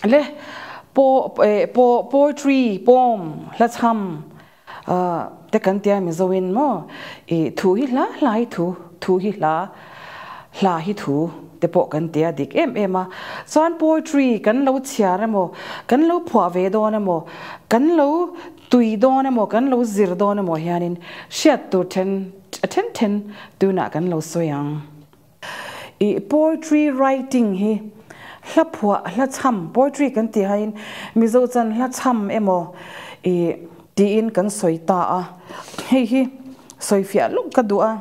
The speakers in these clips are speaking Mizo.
Le po po poetry poem hla chham te kan tia Mizoin maw i thu hi hla hla hi thu thu hi hla hla hi thu te pawh kan tia dik em em a. Chuan poetry kan lo chhiar emaw kan lo phuah ve dawn emaw kan lo tui dawn emaw kan lo zir dawn emaw hianin hriat tur then a then then tunah kan lo sawi ang. I poetry writing hi hla phuah, hla chham, poetry kan tih hain Mizo chuan hla chham emaw i tiin kan sawi ta a, hei hi sawi fiah lawk ka duh a,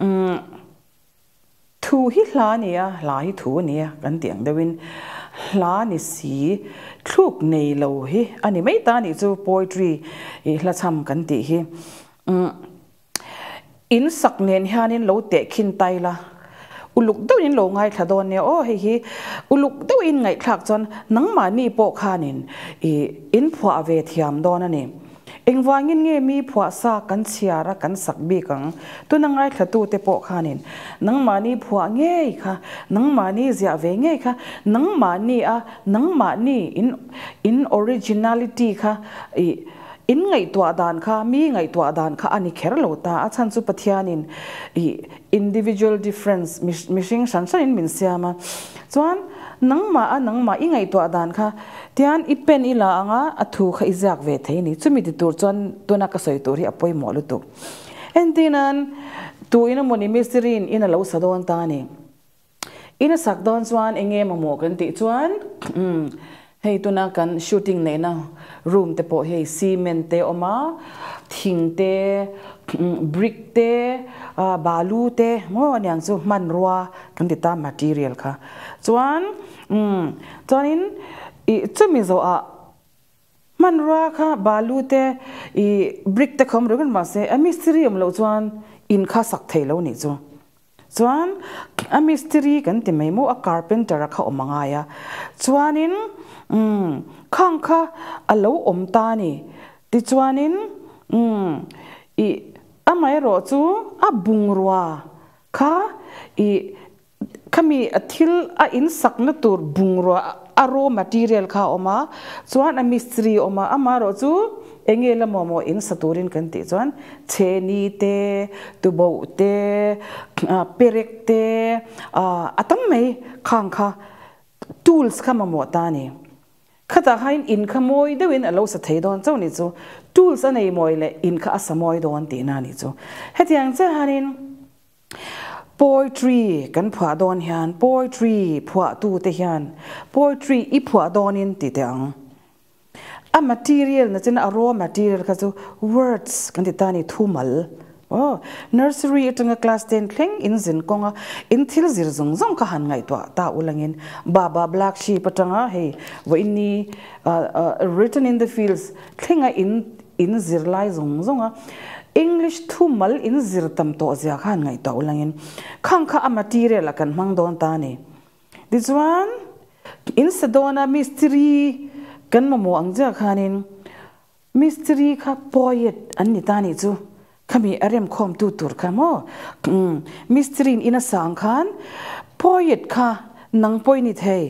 umm thu hi hla a ni a, hla hi thu a ni a kan tih ang deuhin hla ni si thluk nei lo hi a ni mai ta a nih chu poetry i hla chham kan tih hi. Umm. In sak nen hianin lo tehkhin tai la, uluk deuhin lo ngaithla dawn nia aw, hei hi uluk deuhin ngaihthlak chuan nangmahni pawh khanin i in phuah ve thiam dawn a ni. Engvangin nge mi phuah sa kan chhiar a kan sak bik ang? Tuna ngaithlatute pawh khanin nangmahni phuah ngei kha, nangmahni ziah ve ngei kha, nangmahni a nangmahni in in originality kha i In ngaihtuah dan kha mi ngaihtuah dan kha a ni kher lo ta, a chhan chu Pathianin i individual difference mihring hran hranin min siam a, chuan nangmah a nangmah i ngaihtuah dan kha tian i pen i la anga a thu kha i ziak ve thei a ni, chumi ti tur chuan tuna ka sawi tur hi a pawimawh lutuk. Entirnan, tu in emawni mistiri-in in a lo sa dawn ta a ni. In a sak dawn chuan eng nge mamawh kan tih chuan hei tuna kan shooting neihna room te pawh hei cement te a awm a, thing te, brick te, balu te maw aniang chu hmanrua kan ti ta material kha. Chuan chuanin ih chumi zawhah hmanrua kha balu te ih brick te kha awm reng reng mahse a mistiri awm loh chuan in kha sak thei lo nih chu. Chuan a mistiri kan ti mai maw, a carpenter a kha awm a ngai a, chuanin umm khang kha a lo awm ta a ni. Tichuanin umm ih amaherawh chu a bungrua kha ih khami a thil a insakna tur bungrua a raw material kha a awm a, chuan a mistiri a awm a, amaherawh chu Enge la maw in sa turin kan tih chuan chheni te, tuboh te, perek te, a tam mai khang kha tools kha mamawh ta a ni. Khatah khain in kha mawi deuhin a lo sa thei dawn chauh ni chu tools a nei mawi leh in kha a sa mawi dawn tihna a ni chu. Hetiang chiah hianin poetry kan phuah dawn hian poetry phuahtute hian poetry i phuah dawnin ti teh ang. A material na chuan a raw material kha chu words kan ti ta a ni, thumal. Aw, nursery atanga class ten thleng in zin kawnga in thil zir zawng zawng kha han ngaihtuah ta ulangin Baba Black Sheep atanga hei vawiinni written in the fields thlenga in in zir lai zawng zawnga English thumal in zir tam tawh zia kha han ngaihtuah ulangin khang kha a material ah kan hmang dawn ta a ni. Tichuan, in sa dawna mistiri kan mamawh ang chiah khanin mistiri kha poet an ni ta nih chu, khami a remkhawmtu tur kha maw? Umm, mistiriin in a sa ang khan poet kha nang pawh i ni thei.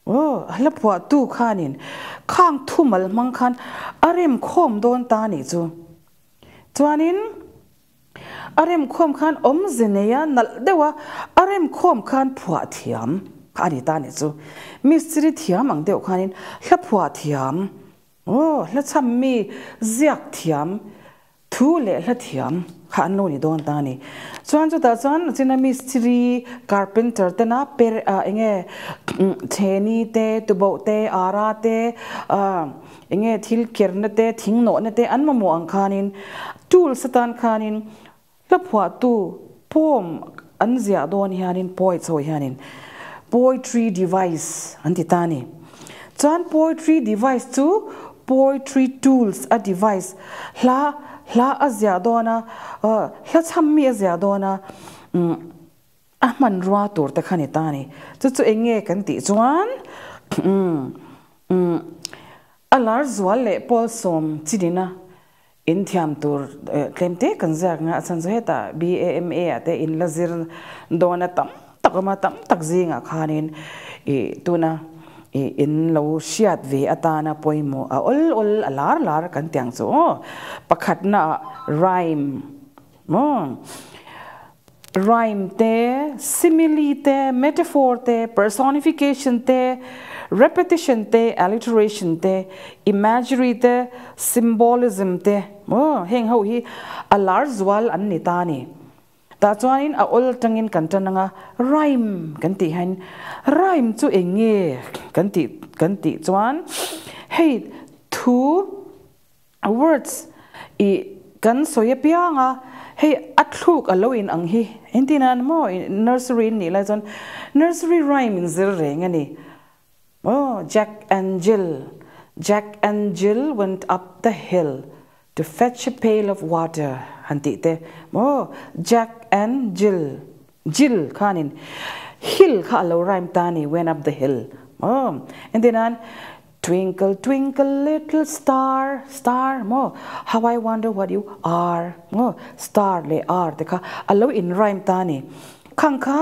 Aw, a hla phuahtu khanin khang thumal hmang khan a remkhawm dawn ta nih chu. Chuanin. A remkhawm khan awmze nei a, nalh deuh a, a remkhawm khan phuah thiam kha a ni ta a nih chu. Mistiri thiam ang deuh khanin hla phuah thiam, aw, hla chham mi ziak thiam, thu leh hla thiam kha an lo ni dawn ta a ni. Chuan chutah chuan china mistiri, carpenter tena per ah eng nge theni te, tuboh te, ara te, ah, Enge thil kerna te, thing nawhna te an mamawh ang khanin tools atan khanin hla phuahtu poem an ziah dawn hianin poets ho hianin poetry device an ti ta a ni. Chuan poetry device chu poetry tools a device hla hla a ziah dawn a, hla chham mi a ziah dawn a A hmanrua tur te kha ni ta a ni. Chu chu eng nge kan tih chuan a lar zual leh pawl sawm chi dina in thiam tur tlem te kan ziak nga a chhan chu hetah BAMA ah te in la zir dawn a tam tak awm a, tam tak zingah khanin ih tuna I in lo hriat ve atana pawimawh a awl awl a lar lar kan ti ang chu aw. Pakhatna ah rhyme maw rhyme te, simile te, metaphor te, personification te, repetition te, alliteration te, imagery te, symbolism te maw heng ho hi a lar zual an ni ta a ni. Tah chuanin a awl atangin kan tan anga rhyme kan tih hian rhyme chu eng nge kan tih kan tih chuan hei thu words ih kan sawi apiang a hei a thluk a lo in ang hi engtin an maw nursery in nih lai chuan nursery rhyme in zir reng a ni maw Jack and Jill Jack and Jill went up the hill To fetch a pail of water han tih te maw Jack and Jill Jill khanin hill kha a lo rhyme ta a ni went up the hill maw entir nan Twinkle twinkle little star star maw how I wonder what you are maw star leh are te kha a lo in rhyme ta a ni khang kha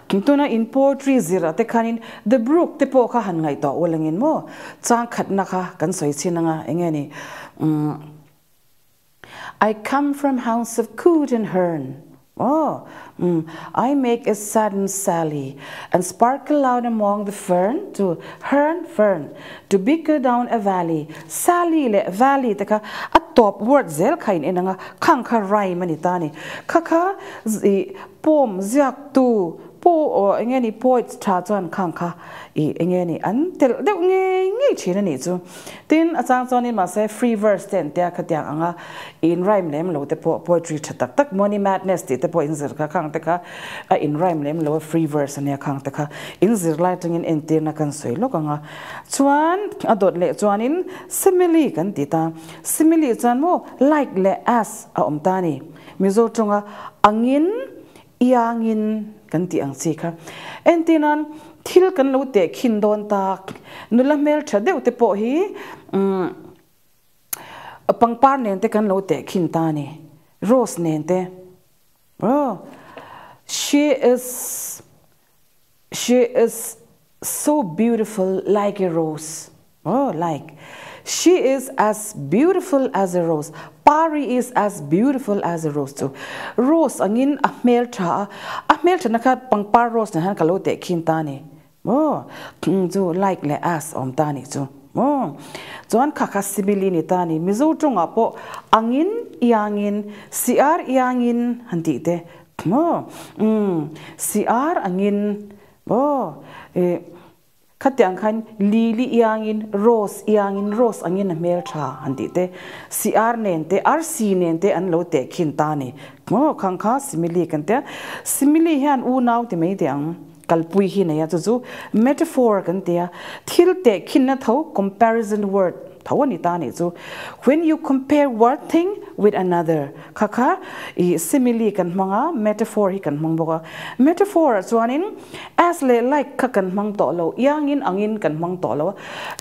tuna in poetry zirah te khanin the brook te pawh kha han ngaihtuah ulangin maw chang khatna kha kan sawi chhin anga enge ni Umm I come from house of Coot and Hern Oh umm I make a sudden sally and sparkle out among the fern to hern fern to bicker down a valley Sally leh valley te kha a tawp word zel kha in en ang a khang kha rhyme a ni ta a ni kha kha ih poem ziaktu Pu aw enge ni poets tha chuan khang kha i enge ni an telh deuh ngei ngei thin a nih chu. Tin a chang chuanin mahse free verse te an tia khatiang anga i in rhyme lem lo te pawh poetry tha tak tak money madness tih te pawh in zir kha khang te kha a in rhyme lem lo a free verse ania khang te kha in zir lai atangin entirna kan sawi lawk anga chuan a dawt leh chuanin simile kan ti ta simile chuan maw like leh as a awm ta a ni Mizo tawnga angin Iangin kan tih ang chi kha. Entirnan, thil kan lo teh khin dawn tak, nula hmel tha deuh te pawh hi umm pangpar nen te kan lo teh khin ta a ni, rose nen te. Oh, she is, she is so beautiful like a rose oh like she is as beautiful as a rose Pari is as beautiful as a rose chu rose angin a hmel tha a a hmel thana kha pangpar rose nen hian ka lo teh khin ta ni maw chu like leh as awm ta ni chu maw chuan kha kha simile ni ta ni Mizo tawngah pawh angin iangin siar iangin han tih te maw umm siar angin Aw, eh, khatiang khan lily iangin, rose iangin, rose angin a hmel tha han tih te, si-ar nen te, arsi nen te an lo teh khin ta a ni. Aw, khang kha simile kan tia. Simile hian unau ti mai teh ang, kalpui hi nei a, chu chu metaphor kan tia. Thil teh khinna tho, comparison word, tho a ni ta a nih chu. When you compare one thing with another, Kha kha i simile kan hmang a, metaphor hi kan hmang bawk a. Metaphor ah chuanin as leh like kha kan hmang tawh lo, iangin angin kan hmang tawh lo a,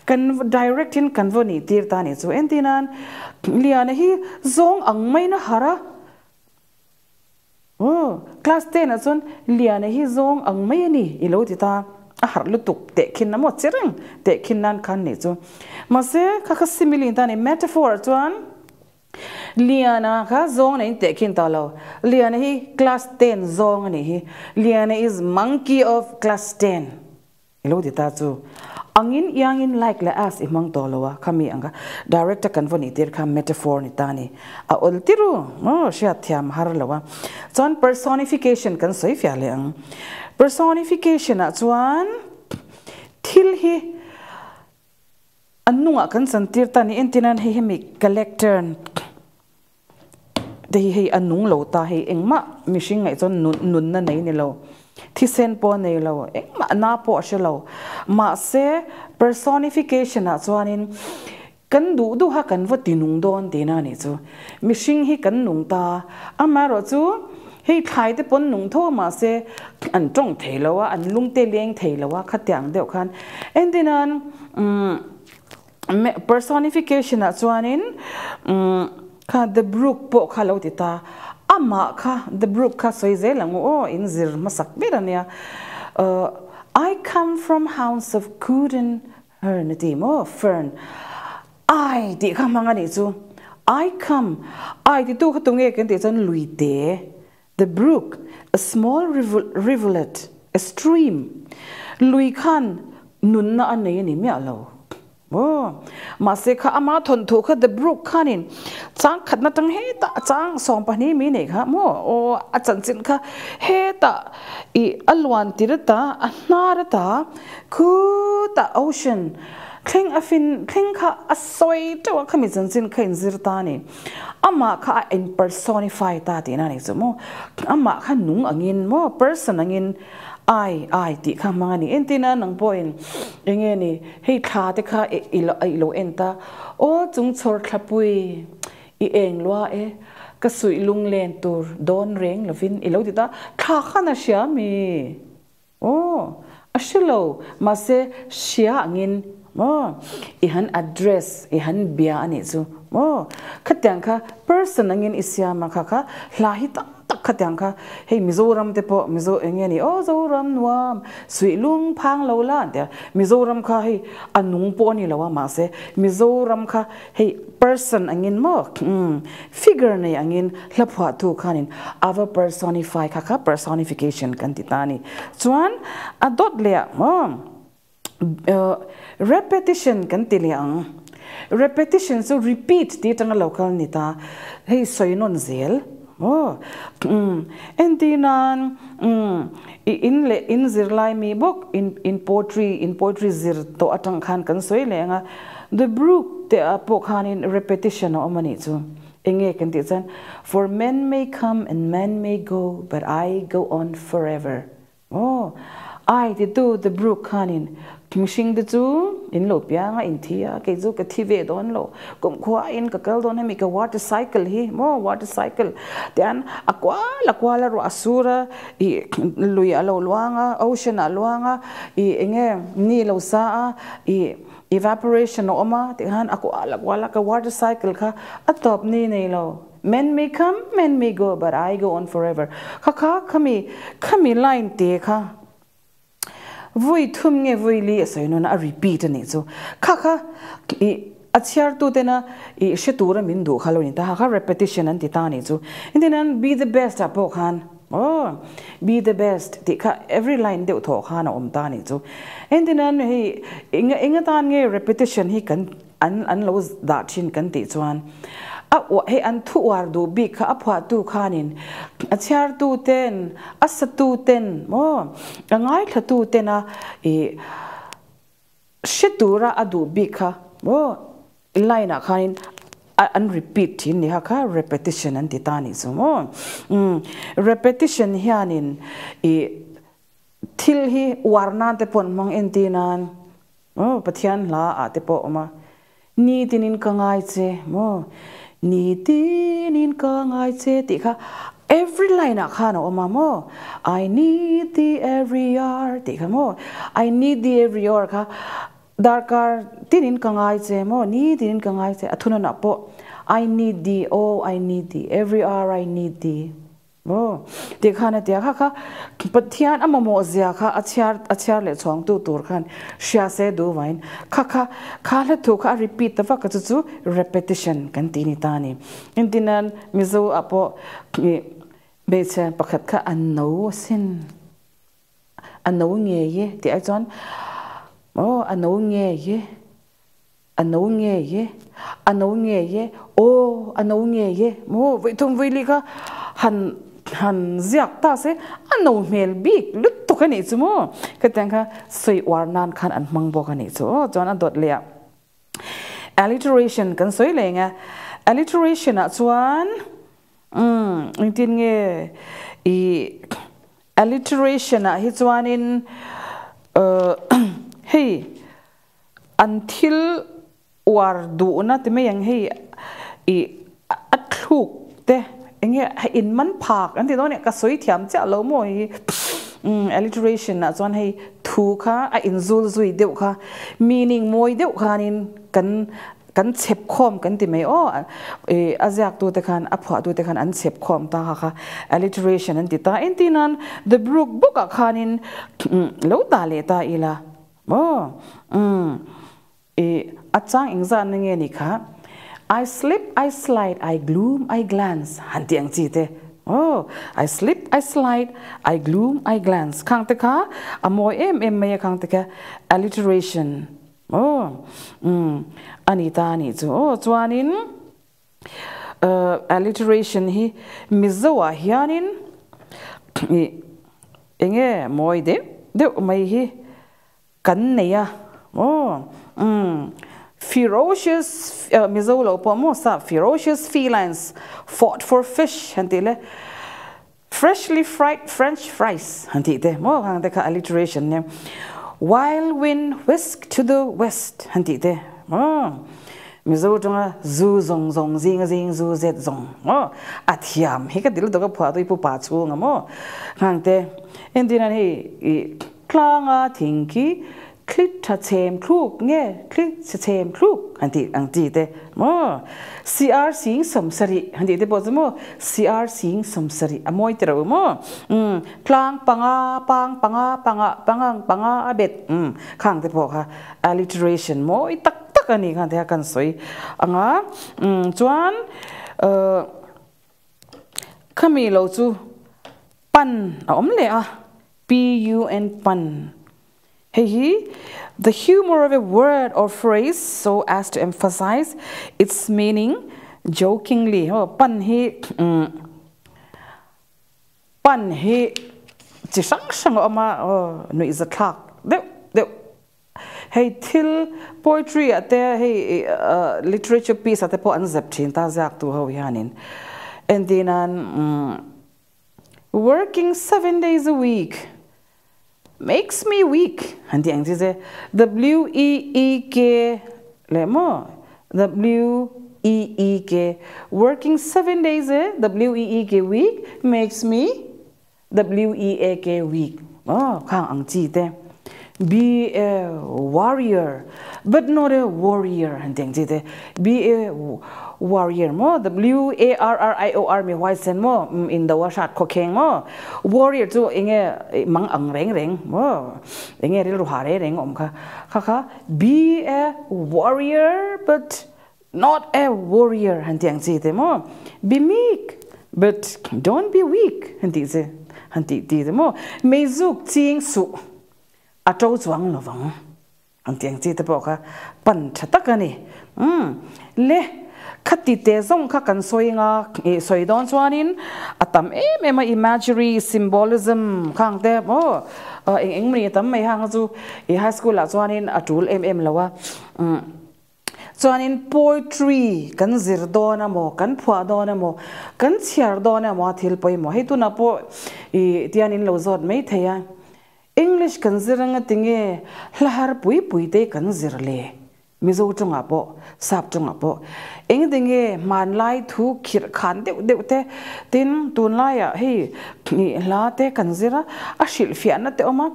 kan direct in kan vaw nih tir ta a nih chu. Entir nan Liana hi zawng ang maiin a harh a, aw class 10 ah chuan Liana hi zawng ang mai a ni i lo ti ta, a harh lutuk tehkhin a maw che reng tehkhin nan khan nih chu. Mahse kha kha simile ta a ni, metaphor ah chuan. Liana kha zawng nei in teh khin ta lo. Liana hi class 10 zawng a nih hi. Liana is monkey of class 10. I lo ti ta chu. Angin iangin like leh as i hmang tawh lo a, khami ang kha direct a kan vaw nih tir kha metaphor ni ta a ni. A awl tiru maw hriat thiam har lo a. Chuan personification kan sawi fiah leh ang. Personification ah chuan thil hi A nungah kan chantir ta ni entir nan hei hemi collector te hi hei a nung lo ta hei engmah mihring ngaih chuan nunna nei ni lo thisen pawh a nei lo engmah na pawh a hre lo mahse personification ah chuanin kan duh duha kan va ti nung dawn tihna a nih chu mihring hi kan nung ta amaherawhchu Hei thlai te pawn nung tho mahse an tawng thei lo a, an lung te leng thei lo a, khatiang deuh khan. Entirnan umm personification ah chuanin umm kha the brook pawh kha lo ti ta, amah kha the brook kha sawi zel ang u aw, in zir hmasak ber a nia. I come from house of good and. Fern a ti maw? Fern. I tih kha hmang a nih chu. I come. I titu kha tunge kan tih chuan luite, the brook, a small rivulet, a stream. Lui khan nunna a nei a ni miah lo. Maw? Mahse kha ama thawnthu kha the brook khanin chang khatna tang hetah chang 12 mi nei kha maw? Aw a chanchin kha hetah i a luan tir ata a hnar ata Khutah ocean thleng a fin thleng kha a sawi teuh a, khami chanchin kha inzir ta a ni. Amah kha a in personify ta tihna a ni chu maw. Amah kha nung angin maw, person angin ai ai tih kha hmang a ni. Entina nang pawhin enge ni hei thla te kha i lo en ta, aw chung chhawr thlapui i eng lua e, ka suih lunglen tur dawn reng lovin i lo ti ta, thla khan a hria mi. Aw, a hre lo, mahse hria angin maw i han address, i han bia a nih chu maw. Khatiang kha person angin i siam a kha kha hla hi tam tak khatiang kha hei Mizoram te pawh Mizo eng nge ni aw Zoram nuam suih lung phang lo la an ti a, Mizoram kha hei a nung pawh a ni lo a mahse Mizoram kha Hei person angin maw figure nei angin hla phuahtu khanin a va personify kha kha personification kan ti ta a ni. Chuan a dawt leh ah maw repetition kan ti leh ang. Repetition chu repeat tih atanga lo kal ni ta. Hei sawi nawn zel maw entir nan i in leh in zirlai mi bawk in poetry in poetry zir tawh atang khan kan sawi leh ang a. The Brook te ah pawh khanin repetition a awm a nih chu. Enge kan tih chuan, For men may come and men may go, but I go on forever. Aw, I titu The Brook khanin mihring te chu in lo piang a, in thi a, kei chu ka thi ve dawn lo, kumkhua in ka kal dawn hemi ka water cycle hi maw, water cycle tian a kual a kual a ruah a sur a, i lui a lo luang a, ocean ah a luang a, i enge ni lo sa a, i Evaporation a awm a tih khan a kual a kual a, ka water cycle kha a tawp ni nei lo. Men may come, men may go, but I go on forever. Kha kha khami khami line te kha vui thum nge vui li a sawi nawn a, a repeat a nih chu. Kha kha i a chhiartu tena i hre tura min duh kha lo ni ta, kha kha repetition an ti ta a nih chu. Engtin an be the best ah pawh khan Aw, be the best tih kha every line deuh thawh khan a awm ta a nih chu. Engtinan hei eng eng atan nge repetition hi kan an an lo dah thin kan tih chuan a uah hei an thu uar duh bik kha a phuahtu khanin a chhiartu ten a satu ten maw a ngaithlatu tena ih Hre tura a duh bik kha maw line ah khanin an repeat thin ni kha kha repetition an ti ta nih chu maw. Umm repetition hianin ih thil hi uar nan te pawh an hmang entir nan maw Pathian hla ah te pawh a awm a Nitinin ka ngai che maw Nitinin ka ngai che tih kha every line ah khan a awm a maw I need thee every hour tih kha maw I need thee every hour kha darkar tinin ka ngai che maw nitinin ka ngai che a thunanah pawh I need thee oh I need thee every hour I need thee. Aw, tih khan a ti a, kha kha Pathian a mamawh zia kha a chhiar a chhiar leh chhuangtu tur khan hria se duh vain kha kha kha hla thu kha a repeat ta vak a chu chu repetition kan tih ni ta a ni. Engtinan Mizo ah pawh ih hmeichhe pakhat kha a no asin a no ngei e tih ai chuan aw a no ngei e. A no ngei e, a no ngei e, aw a no ngei e, maw vawi thum vawi li kha han han ziak ta se a no hmel bik lutuk a nih chu maw khatiang kha sawi uar nan khan an hmang bawk a nih chu aw chuan a dawt leh a alliteration kan sawi leh eng a alliteration ah chuan umm engtin nge ih alliteration ah hi chuanin hei. An thil uar duhna ti mai ang hei i a thluk te enge hei in man phak an ti dawn e ka sawi thiam chiah lo maw hi alliteration ah chuan hei thu kha a in zul zui deuh kha meaning mawi deuh khanin kan kan chhep khawm kan ti mai aw i a ziaktu te khan a phuahtu te khan an chhep khawm ta kha kha alliteration an ti ta engtin the brook book ah khanin lo dah leh ta ila. Maw? Umm. I a chang engzah na nge ni kha? I slip, I slide, I gloom, I glance han tih ang chi te. Oh, I slip, I slide, I gloom, I glance khang te kha a mawi em em mai a khang te kha alliteration. Oh, um, a ni ta a nih chu. Oh, chuanin uh, alliteration hi Mizo ah hianin i enge mawi deuh deuh mai hi Kan nei a maw? Umm. Ferocious, Mizo lo pawh maw sa ferocious felines fought for fish han tih le freshly fried french fries han tih te maw khang te kha alliteration nia. Wild wind whisk to the west han tih te maw? Mizo tanga zu zawng zawng zing a zing zu zet zawng maw? A thiam hi ka ti lutuk a phuah tu i pu pa chhunga maw? Khang te entirnan hei i Tlanga thing khi thli tha chhem thluk nge thli chhe chhem thluk han tih ang chi te maw? CR sing sawmsarih han tih te pawh chu maw CR sing sawmsarih a mawi ti reuh maw? Umm tlang panga pang panga panga pangang panga a bet umm khang te pawh kha alliteration mawi tak tak a ni khan te kha kan sawi anga umm chuan uh khami lo chu pan a awm leh a. P-U-N pan. Hei hi the humor of a word or phrase so as to emphasize its meaning jokingly. Ho pan hi pan hi chi hrang hrang a awm a, aw nuihzathlak deuh deuh. Hei thil poetry ah te hei literature piece ah te pawh an zep thin ta ziaktu ho hianin. Entirnan Working 7 days a week makes me weak han tih ang chi che W E E K leh maw W E E K working 7 days a W E E K week makes me W E A K weak aw khang ang chi te be a warrior but not a worrier han tih ang chi te be a warrior maw W A R R I O R mi huaisen maw indo a hrat khawkheng maw warrior chu enge mang ang reng reng maw enge rilru ha reng reng a awm kha kha kha be a warrior but not a worrier han tih ang chi te maw be meek but don't be weak han tih chi han tih ti te maw meizuk ching suh a to chuang lovang An tih ang chi te pawh kha pan tha tak a ni. Umm le, khati te zawng kha kan sawi anga ih sawi dawn chuanin a tam em em a imagery, symbolism khang te maw eng eng mawni a tam mai hang chu ih high school ah chuanin a tul em em lo a. Umm chuanin poetry kan zir dawn emaw kan phuah dawn emaw kan chhiar dawn emaw a thil pawimawh hei tunah pawh ih tianin lo zawt mai thei a. English kan zir anga tinge hla har pui pui te kan zir le? Mizo tawngah pawh, Sap tawngah pawh. Eng tinge hmanlai thu khirh khan deuh deuh te, tin tunlaiah hei hla te kan zir a, a hrilhfiahna te awm a,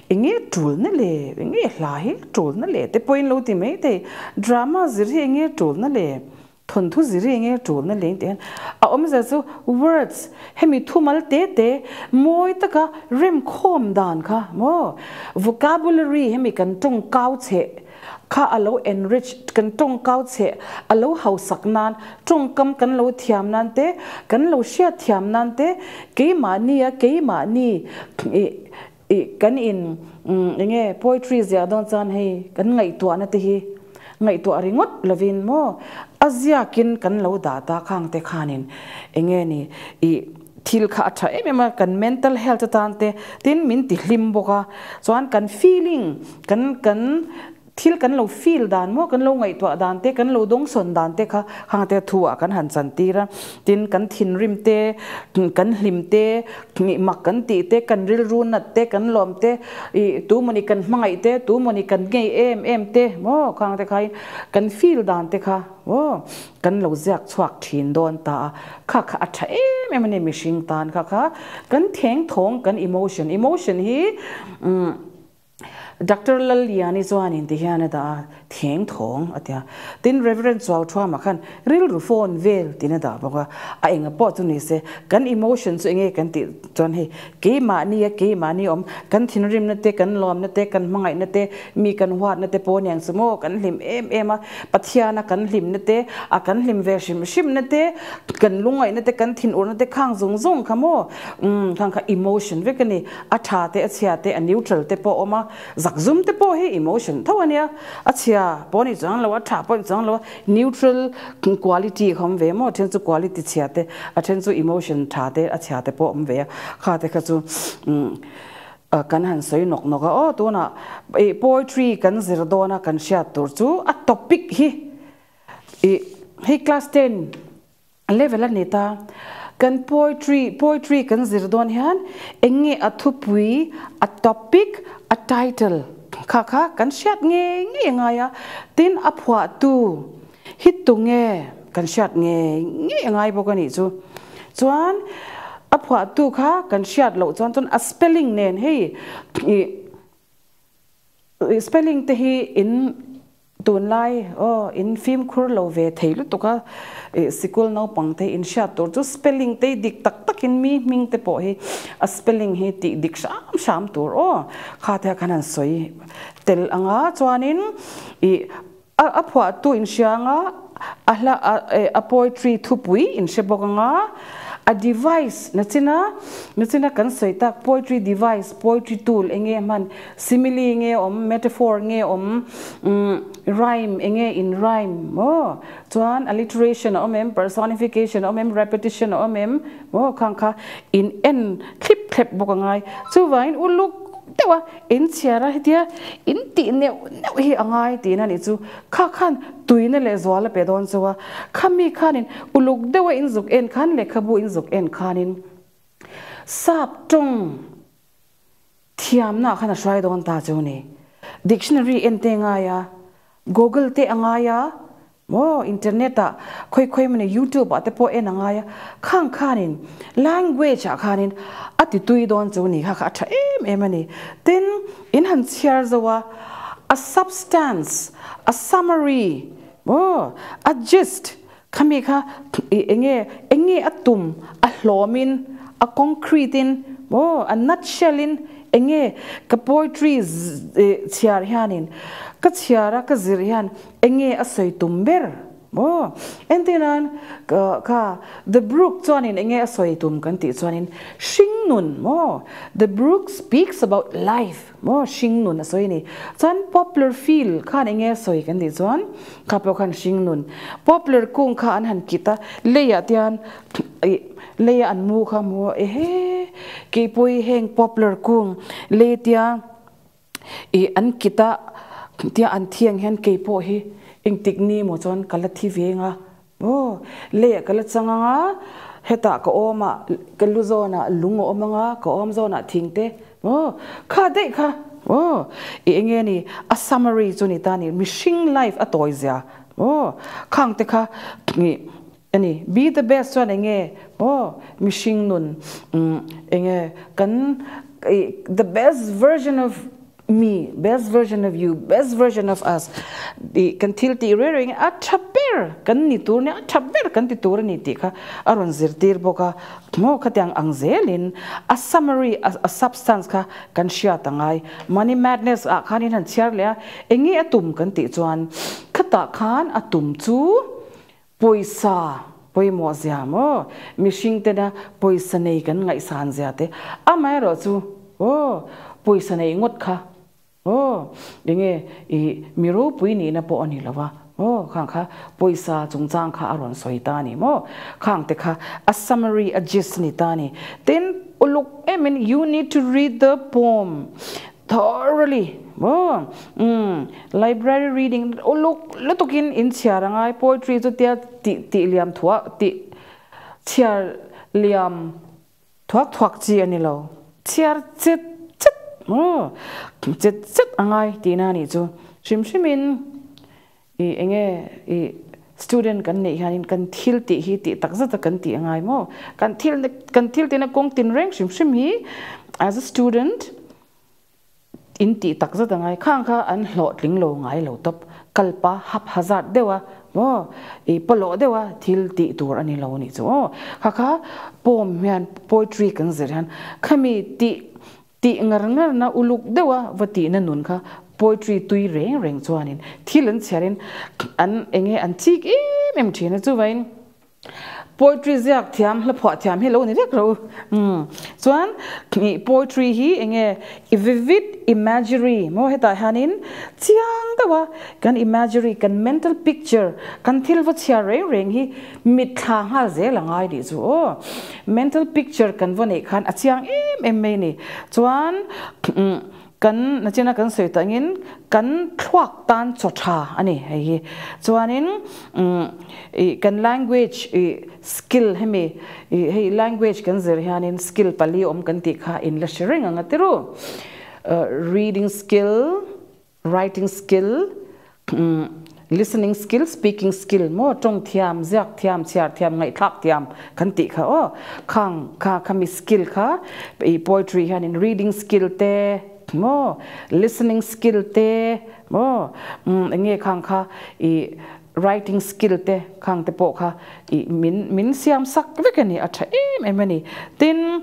enge tulna le, enge hla hi tulna le te pawhin lo ti mai thei, drama zir hi enge tulna le? Thawnthu ziri nge tulna leng tih hian a awmzia chu words hemi thumal te te mawi taka remkhawm dan kha maw vocabulary hemi kan tawng kau cheh kha a lo enrich kan tawng kau cheh a lo hausak nan tawngkam kan lo thiam nan te kan lo hriat thiam nan te keimahni a keimahni ih ih kan in enge poetry ziah dawn chuan hei kan ngaihtuahna te hi Ngaihtuah ringawt lovin maw a ziakin kan lo dah ta khang te khanin enge ni ih thil kha a tha em em a kan mental health atan te tin min ti hlim bawk a chuan kan feeling kan kan thil kan lo feel dan maw kan lo ngaihtuah dan te kan lo dawngsawn dan te kha khang te thu ah kan han chan tir a tin kan thinrim te kan hlim te nih mak kan tih te kan rilru nat te kan lawm te Ih, tu mawni kan hmangaih te, tu mawni kan ngei em em te maw khang te khain kan feel dan te kha maw kan lo ziak chhuak thin dawn ta a, kha kha a tha em em a ni mihring tan kha kha kan theng thawng kan emotion, emotion hi umm Doctor Lalliani chuanin ti hian a dah a, Theng thawng a ti a. Tin, Reverend Chuauṭhuama khan rilru phone vel tiin a dah bawk a. A enga pawh chu ni se, kan emotion chu enge kan tih chuan hei keimahni a keimahni awm, kan thinrimna te, kan lawmna te, kan hmangaihna te, mi kan huatna te pawh aniang chu maw, kan hlim em em a, Pathiana kan hlimna te, a kan hlim ve hrim hrimna te, kan lungaihna te, kan thinurna te khang zung zung kha maw, umm khang kha emotion vek a ni. A tha te, a chhia te, a neutral te pawh a awm a, zakzum te pawh hi emotion tho a nia, a chhia pawh ni chuang lo, a tha pawh ni chuang lo, neutral quality kha awm ve maw, a then chu quality chhia te, a then chu emotion tha te, a chhia te pawh awm ve a, kha te kha chu umm kan han sawi nawk nawk a, aw tunah ih poetry kan zir dawn a kan hriat tur chu a topic hi ih hei class 10 Level a ni ta. Kan poetry, poetry kan zir dawn hian eng nge a thupui, a topic, a title kha kha kan hriat ngei ngei a ngai a. Tin, a phuahtu hi tu nge kan hriat ngei ngei a ngai bawk a nih chu. Chuan a phuahtu kha kan hriat loh chuan chuan a spelling nen hei ih spelling te hi in Tunlai aw in fimkhur lo ve thei lutuk a, ih sikul naupang te in hriat tur chu spelling te hi dik tak tak in mi hming te pawh hi a spelling hi tih dik hram hram tur aw kha te khan han sawi tel ang a chuanin ih a a phuahtu in hria ang a a hla a poetry thupui in hre bawk ang a a device nachina nachina kan sawi tak poetry device poetry tool eng nge hman Simile nge awm, metaphor nge awm, rhyme enge in rhyme maw? Chuan alliteration a awm em, personification a awm em, repetition a awm em maw? Khang kha in en thlip thlep bawk a ngai. Chuvangin uluk deuh a in chhiar a hetia in tih neuh neuh hi a ngai tihna a nih chu. Kha khan tuina leh zual a pe dawn chu a. Khami khanin uluk deuh a in zuk en khan lehkhabu in zuk en khanin sap tawng Thiamna ah khan a hruai dawn ta chu ni. Dictionary en te ngai a, Google te a ngai a, maw internet ah khawi khawi mawni YouTube ah te pawh en a ngai a, khang khanin language ah khanin a ti tui dawn chu ni kha kha a tha em em a ni. Tin, in han chhiar zo a, a substance, a summary, maw a gist Khami kha i enge enge a tum a hlawm in a concrete in maw a nutshell in enge ka poetry chhiar hian in ka chhiar a ka zir hian enge a sawi tum ber maw entir nan kha the brook chuan in enge a sawi tum kan tih chuan in hringnun maw the brook speaks about life Maw hringnun a sawi a ni. Chuan poplar field khan enge a sawi kan tih chuan kha pawh khan hringnun poplar kung kha an han kit a, leiah te hian ih leia an mu kha maw ehe keipawh hi heng poplar kung lei tia ih an kit a tia an thi ang hian keipawh hi engtik ni maw chuan ka la thi ve ang a. Aw, leiah ka la chang ang a, hetah ka awm a, ka lu zawnah lung a awm ang a, ka awm zawnah thing te, aw, kha daih kha, aw, i eng nge ni, a summary chu ni ta ni, mihring life a tawi zia, aw, khang te kha ih a ni, be the best chuan eng nge, aw, mihring nun, umm, eng nge, kan ih the best version of Me, best version of you, best version of us tih kan thil tih reng reng a tha ber kan ni tur nia, a tha ber kan ti tur a ni tih kha a rawn zirtir bawk a. Maw khatiang ang zelin a summary, a substance kha kan hriat a ngai. Money Madness ah khan in han chhiar leh a, eng nge a tum kan tih chuan khatah khan a tum chu pawisa pawimawh zia maw mihring tena pawisa nei kan ngaihsan zia te amaherawh chu aw pawisa nei ngawt kha aw enge ih mi ropui nihna pawh a ni lo va aw khang kha pawisa chungchang kha a rawn sawi ta a ni maw khang te kha a summary a gist a ni ta a ni tin uluk em in you need to read the poem Thoroughly maw umm library reading uluk lutukin in chhiar a ngai poetry chu tia tih tih liam thuah tih chhiar liam thuak thuak chi a ni lo chhiar chet chet maw chet chet a ngai tihna a nih chu hrim hrimin I enge i student kan neih hianin kan thil tih hi tih tak zata kan tih angai maw? Kan thil kan thil tihna kawng tin reng hrim hrim hi as a student In tih tak zat a ngai. Khang kha an hlawhtling lo ngai lo tawp. Kalpa haphazard deuh a maw i pawlawh deuh a thil tih tur a ni lo nih chu aw. Kha kha poem hian poetry kan zir hian khami tih tih ngar ngar na uluk deuh a va tihna nun kha poetry tui reng reng chuanin thil an chhiarin an enge an chik em em thin a chuvain Poetry ziak thiam, hla phuah thiam hi lo ni vek ro. Umm. Chuan ih poetry hi enge i vivid imagery maw hetah hianin chiang deuh a kan imagery, kan mental picture, kan thil va chhiar reng reng hi mitthla nghal zel a ngai tih chu aw. Mental picture kan va neih khan a chiang em em mai a ni. Chuan umm Kan nachina kan sawi tangin kan thluak tan chaw tha a ni hei hi. Chuanin i kan language i skill hemi i hei language kan zir hianin skill pali awm kan tih kha in la hre reng ang a ti ru. Reading skill, writing skill, Listening skill, speaking skill maw tawng thiam, ziak thiam, chhiar thiam, ngaihthlak thiam kan tih kha aw. Khang kha khami skill kha i poetry hianin reading skill te maw, listening skill te maw eng nge khang kha i writing skill te khang te pawh kha i min min siam sak vek a ni, a tha em em a ni. Tin,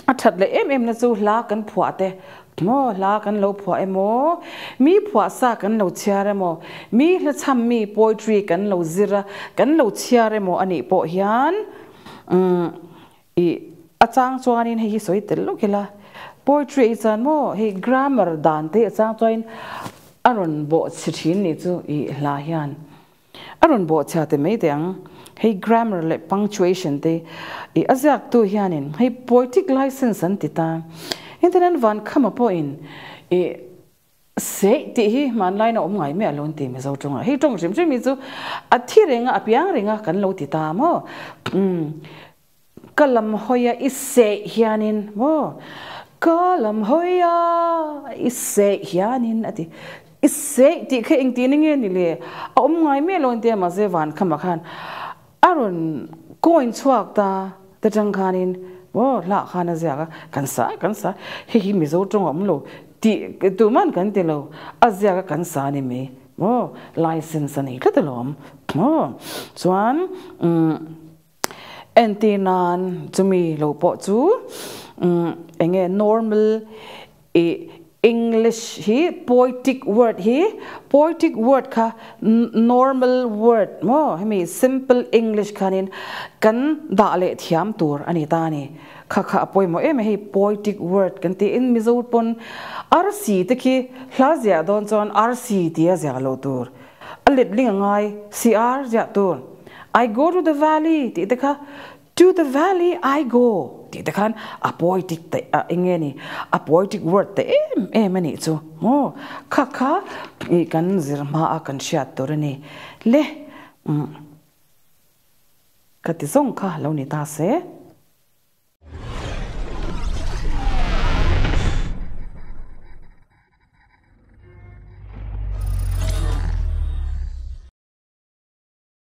A that leh em em na chu hla kan phuah te maw, hla kan lo phuah emaw, mi phuah sa kan lo chhiar emaw, mi hla chham mi poetry kan lo zir a, kan lo chhiar emaw a nih pawh hian umm ih a chang chuanin hei hi sawi tel lawk ila, poetry ei chuan maw hei grammar dan te a chang chuanin a rawn bawh chhe thin nih chu ih hla hian. A rawn bawhchhia te mai teh ang. Hei grammar leh punctuation te i a ziaktu hianin hei poetic license an ti ta. Internet van khama pawhin i seih tih hi hmanlaina awm ngai miah lo an ti Mizo tawngah. Hei tawng hrim hrim hi chu a thi renga a piang renga kan lo ti ta maw. Umm ka lam hawia i seih hianin maw ka lam hawia i seih hianin a ti. I seih tih kha engtin nge ni le? A awm ngai miah lo nia mahse van khamah khan a rawn coin chhuak ta te tang khanin maw hlah khan a ziak a, kan sa kan sa hei hi Mizo tawng a awm lo tih tuman kan ti lo, a ziak a kan sa a ni mai maw license a nei tlat alawm maw chuan umm Entir nan chumi lo pawh chu eng nge normal i English hi poetic word hi poetic word kha normal word maw hemi simple English khanin kan dah leh thiam tur a ni ta a ni. Kha kha a pawimawh em a hei poetic word kan tih in Mizo pawn arsi te khi hla ziah dawn chuan arsi tia ziah loh tur. A letling a ngai CR ziah tur I go to the valley tih te kha to the valley I go tih te khan a poetic te a eng nge ni a poetic word te em em a nih chu maw kha kha ih kan zir hma a kan hriat tur a ni le umm ka ti zawng kha lo ni ta se.